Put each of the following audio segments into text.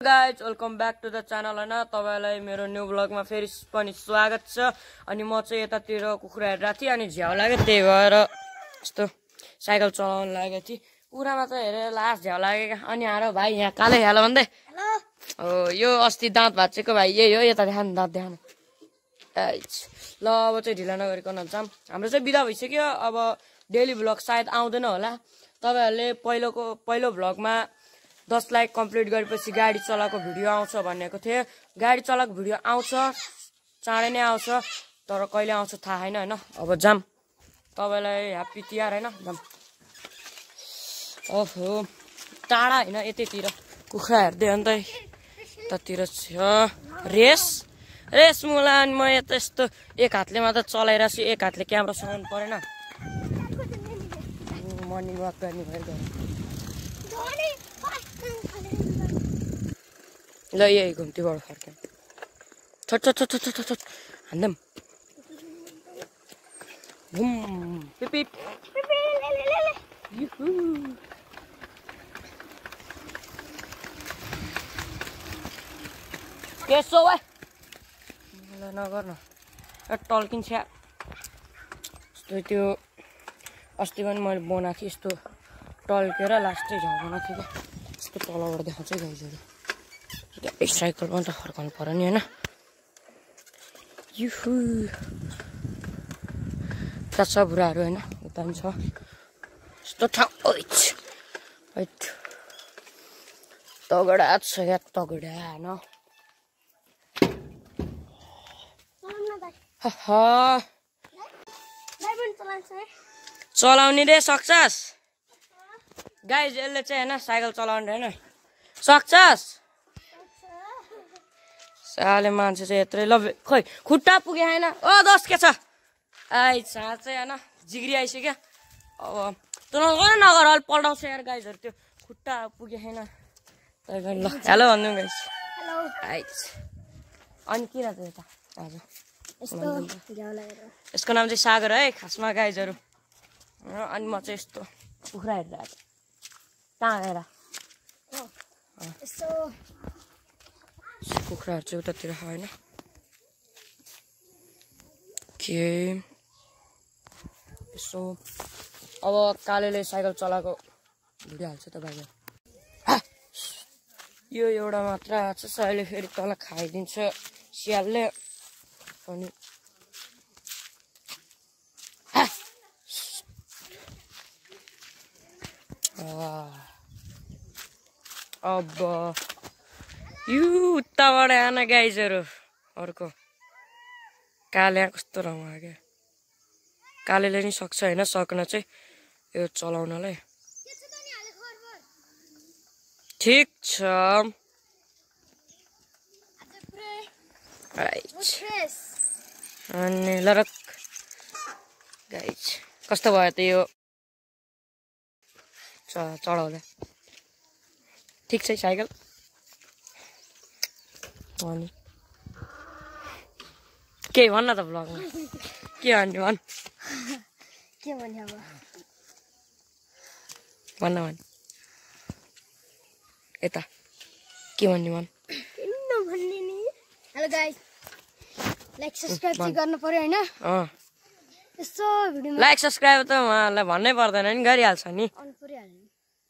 Guys welcome back to the channel हैन तपाईलाई मेरो न्यू ब्लगमा फेरि पनि स्वागत छ। अनि म चाहिँ यतातिर कुखुरा हेरेको थिएँ अनि झ्याउ लाग्यो, त्यही भएर यस्तो साइकल चलाउन लागेको थिएँ। पुरामा त हेरेर लास्ट झ्याउ लाग्यो। अनि हारो भाइ यहाँ काले हेलो भन्दै हो, यो अस्ति दाँत भाँचेको भाइ यही हो। यता देखाउनु दाँत देखाउनु। ल अब चाहिँ ढिला नगरिकन जाम। हाम्रो चाहिँ बिदा भइसक्यो। अब डेली भ्लग सायद आउँदैन होला। तपाईहरुले पहिलो भ्लगमा 10 लाइक कम्प्लिट गरेपछि गाडी चलाएको भिडियो आउँछ भनेको थिए। गाडी चलाएको भिडियो आउँछ, चाँडै नै आउँछ, तर कहिले आउँछ थाहा छैन हैन। अब जाम, तपाईलाई ह्याप्पी तिहार हैन। जाम। ओहो टाढा हैन, यतैतिर कुखुरा हेर्दै अन्त यतातिर छ रेस मुलान। म यता यस्तो एक हातले मात्र चलाइरहेको छु, एक हातले क्यामेरा समाउनु परेन। मर्निङ वाक गर्ने भयो। ल यही घुम्तीबाट फर्क्यौँ। छोट हान्दम घुम पिप केसो भाइ ल नगर्न टल्किन्छ। यस्तो त्यो अस्ति पनि मैले बनाएको थिएँ, यस्तो टल्केर लास्टै झ्याउन थियो क्या। यस्तो तलबाट देखाउँछ गाइजहरू। साइकल पनि त फर्काउनु पर्यो नि होइन। युहु उता छ बुढाहरू होइन, उता पनि छ यस्तो ठाउँ। तगडा छ या तगडा न। चलाउने रे सक्छस् गाइज। यसले चाहिँ होइन साइकल चलाउने होइन सक्छस्। साले मान्छे चाहिँ यत्रै। ल खोइ खुट्टा पुगे होइन। ओ दस के छ आइ छा चाहिँ होइन जिग्री आइसक्यो। अब तँ नगर अलि पल्टाउँछ यार गाइजहरू। त्यो खुट्टा पुगे छैन। ल हेलो भन्नु गाइज। आइज अनि किन त यता आज यसको नाम चाहिँ सागर है खासमा गाइजहरू। अनि म चाहिँ यस्तो कुखुरा हेरेर आएको। कहाँ हेर कुखुराहरू चाहिँ उतातिर होइन के यसो। अब कालेले साइकल चलाएको भिडियो हाल्छ तपाईँले। यो एउटा मात्र आएको छ, अहिले फेरि तल खाइदिन्छ सियालले। अनि अब यु उताबाट आएन गाइजहरू। अर्को काले कस्तो रमायो क्या। कालेले नि सक्छ होइन सक्न चाहिँ यो चलाउनलाई। ठिक छ अनि लरक गाइज कस्तो भयो त यो चढाउँदा। ठिक छ साइकल। अनि के भन्न त ब्लगमा के भन्ने भन् के भन्ने अब भन्न भन् यता के भन्ने भन्। हेलो गाइस, लाइक सब्स्क्राइब चाहिँ गर्नु पर्यो हैन। यस्तो भिडियोमा लाइक सब्स्क्राइब त उहाँलाई भन्नै पर्दैन नि, गरिहाल्छ नि।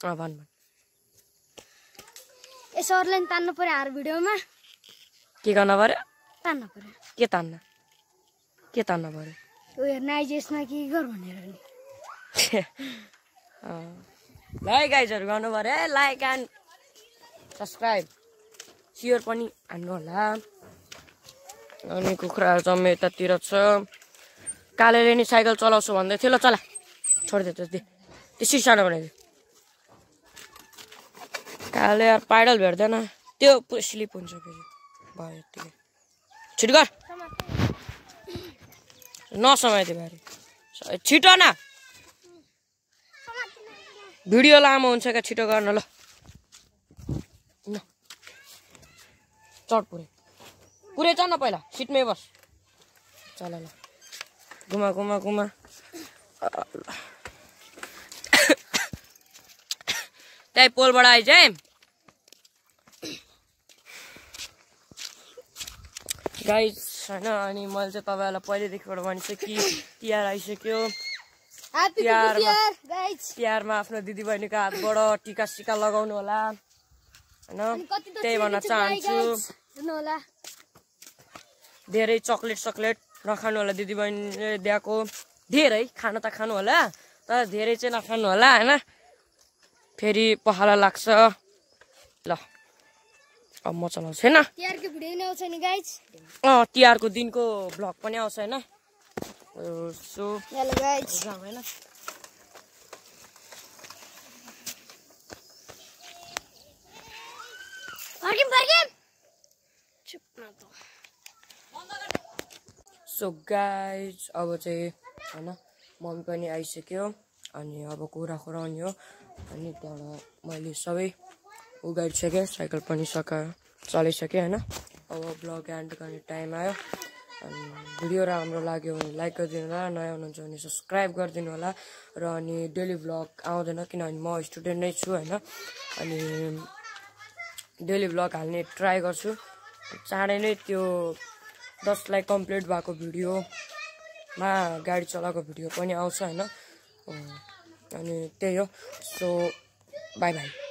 भन् यसोहरुले नि तान्नु पर्यो हर भिडियोमा। के गर्न पर्यो? तान्नु पर्यो। के तान्न पर्यो? यो हेर्न आइजेसमा के गर भनेर नि। ल है गाइजहरू गर्नु पर्यो है। लाइक एन्ड सब्स्क्राइब सेयर पनि हान्नु होला। अनि कुखुराहरू जम्मे यतातिर छ। कालेले नि साइकल चलाउँछु भन्दै थियो। ल चला छोडिदियो त्यसै सानो बनाइदियो। काले यार पाइडल भेट्दैन, त्यो पुरै स्लिप हुन्छ फेरि भयो यतिकै। छिटो गर नसमाइदियो भाइ छिटो न, भिडियो लामो हुन्छ क्या। छिटो गर्न ल चढ पुरै चढ न, पहिला सिटमै बस। चल ल घुमा त्यही पोलबाट आइज है। गाइज होइन अनि मैले चाहिँ तपाईँहरूलाई पहिल्यैदेखिबाट भनिसकेँ कि तिहार आइसक्यो तिहारमा आफ्नो दिदीबहिनीको हातबाट टिका सिका लगाउनु होला होइन त्यही भन्न चाहन्छु धेरै चक्लेट नखानु होला दिदीबहिनीले दिएको धेरै खाना त खानु होला तर धेरै चाहिँ नखानु होला होइन फेरि पखाला लाग्छ ल अब म चलाउँछु होइन तिहारको दिनको भ्लग पनि आउँछ होइन होइन सो गाइज अब चाहिँ होइन मम्मी पनि आइसक्यो अनि अब कुरा खुराउने हो अनि त्यहाँबाट मैले सबै उगाइसकेँ साइकल पनि चलाइसकेँ होइन अब ब्लग एन्ड गर्ने टाइम आयो अनि भिडियो राम्रो लाग्यो भने लाइक गरिदिनु होला नयाँ हुनुहुन्छ भने सब्सक्राइब गरिदिनु होला र अनि डेली भ्लग आउँदैन किनभने म स्टुडेन्ट नै छु होइन अनि डेली भ्लग हाल्ने ट्राई गर्छु चाँडै नै त्यो 10 लाइक कम्प्लिट भएको भिडियोमा गाडी चलाएको भिडियो पनि आउँछ होइन अनि त्यही हो सो बाई बाई